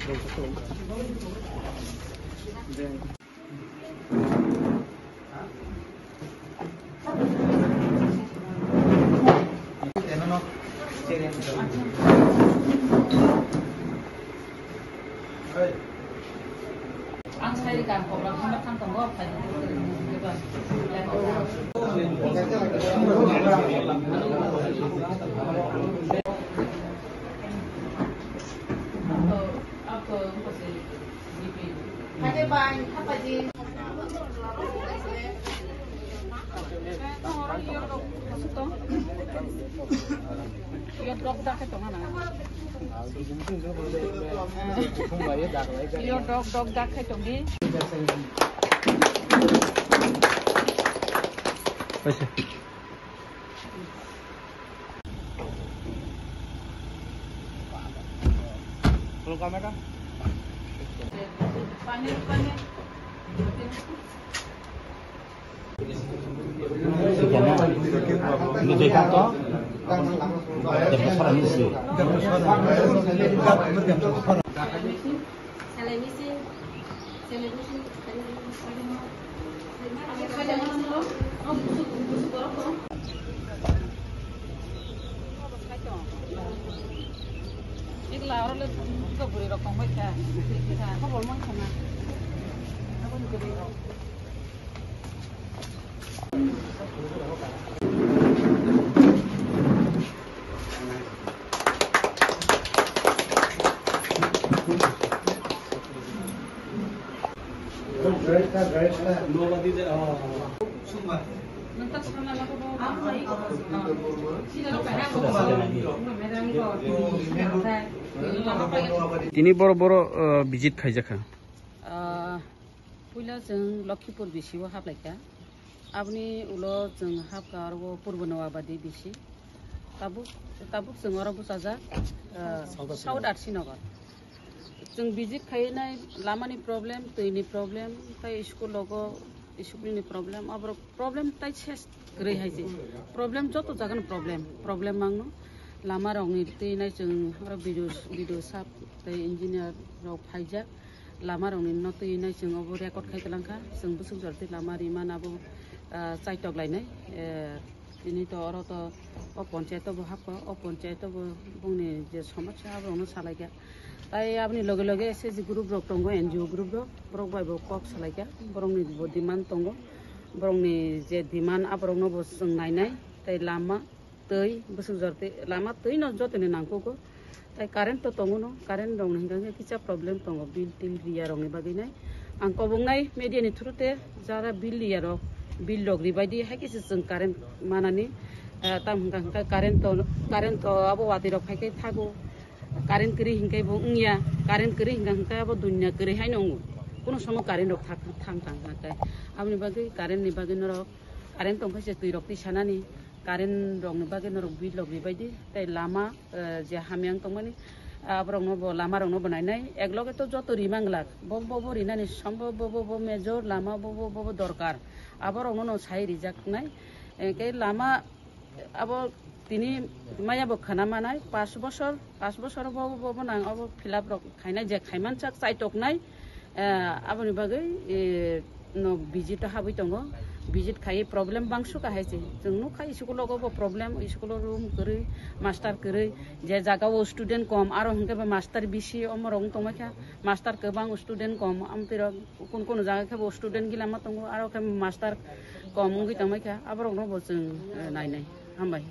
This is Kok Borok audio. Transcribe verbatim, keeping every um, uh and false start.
Ang sai ri kang kok rok thangma thang tongo, phai tongo. Yo dok dak khai tong na. Yo dok dok dak khai tong di. Paisa. Ikla oro le bwrwi rok tongbai kha. Khobor man khana. Aboni bwrwi rok. Tini boro boro, uh, visit khaijak kha. Ah, puila chwng Lokhipur B C o haplaikha. Aboni ulo chwng hapkha aro Purbo Noabadi B C. Tabuk, tabuk chwng oro bwchajak, ah, South Arsinagar. Chwng visit khainai lamani problem, twini problem, tei school logo, school ni problem, aborok problem tai ses kwrwi hai se. Problem joto jagani problem, problem mangno. Lama rokni twi nai chwng oro B D O, B D O sir tei engineer rok phaijak. Lama rokni no twi nai chwng obo record khai twlang kha. Chwng bwswk jora twi lama rimani abo, ah, chaitok lainai. Eh, tini to oro to o ponchayat o bo hapkha, o ponchayat o bo bongni je somosya abo rokno salai kha. Tai aboni loge loge S H G group rok tongo, N G O group rok, borok bai bo kok salai kha, borokni bo demand tongo, borokni je demand aborokno bo chwng nainai, tai lama, twi, bwswk jora twi, lama twi no jotoni nangkukgo, tai current to tongo no, current rokni hwnkha khe kisa problem tongo, bill til riya rokni bagwi nai. Ang kobongnai media ni through te jara bill riya rok, bill rok ribai di, hai khe se chwng current manani, eh, tam hwnkha hwnkha current to, current to abo watwi rok phai khe thago. Current kwrwi hinkhe bo wngya, current kwrwi hinkha hinkhe abo dunya kwrwi haino wngo. Kuno somo current rok thang thang thang thang khe. Aboni bagwi current ni bagwi norok current tongkhe se twi rok twi sanani, current rok ni bagwi norok bill rok ribai di. Tei lama, eh, je hamya wng tongmani, ah, borok no bo lama rok no bo nainai. Ek loge to joto ri manglak. Bo bo bo rinani sombo bo bo bo major lama bo bo bo bo dorkar. Abo rok no no sai rijak nai. Eh, khe lama Abo tini maya bo khana manai, pas bosor, pas bosor bo, bo, bo nang abo fill up rok khainai, je khaiman sak chaitoknai, eh, aboni bagwi, eh, no visit o habwi tongo, visit khai problem bangsu kahai se. Chwng nukha school o bo problem, school o room kwrwi, master kwrwi, je jaga o student kom, aro hwnkhe bo master bisi omo rok wng tongmai kha, master kwbang student kom, amtwi rok. Kun kun jaga khe bo student gila ma tongo, aro khe master kom wngwi tongmai kha, aborok no bo chwng, eh, nainai. Hambai.